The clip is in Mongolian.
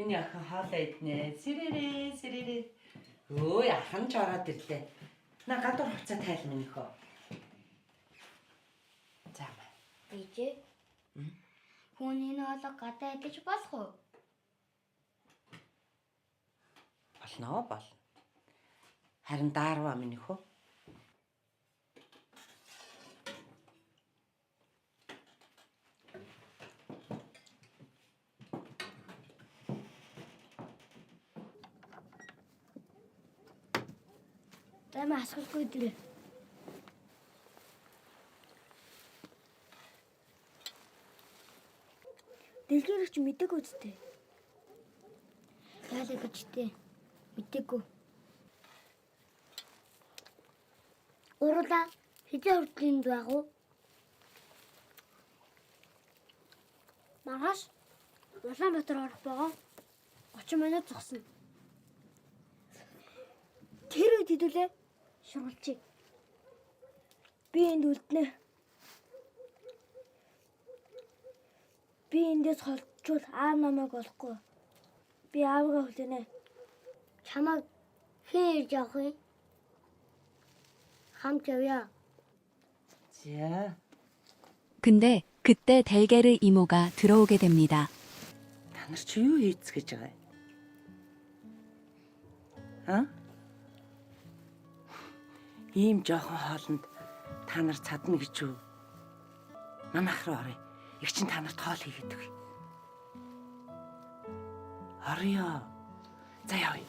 Миний охин хоолоо иднэ. Сэрэрээ, сэрэрээ. Өө, ах нь ч ороод ирлээ. На гадуур хувцас тайл минь хөө. За. Бижээ. Хүний хоолой гадаа идэж болох уу? Болно болно. Харин даарва минь хөө. Тама асуулгүй дэрэ. Дэлгэрэгч мэдээгүй үстэй. Яалаа гэжтэй. Мэдээгүй. Уралаа хизээ хүртэл энд байх уу? Маргааш Улаанбаатар орох байгаа. 30 минут зогсно. Тэр үед хэдүүлээ шургалчий. Би энд үлднэ. Би эндээс холдчвол аав намайг олохгүй. Би аавыгаа хүлээнэ. Чамайг хэн ирж явах юм? Хамт явъя. За. 근데 그때 델게르 이모가 들어오게 됩니다. Та нар чи юу хийцгэж байгаа юм? А? Ийм жоохон хоолнд та нар цадна гэж юу? Манайх руу оръё. Их чин та нарт хоол хийгээд өгье. Оръё. За явъя.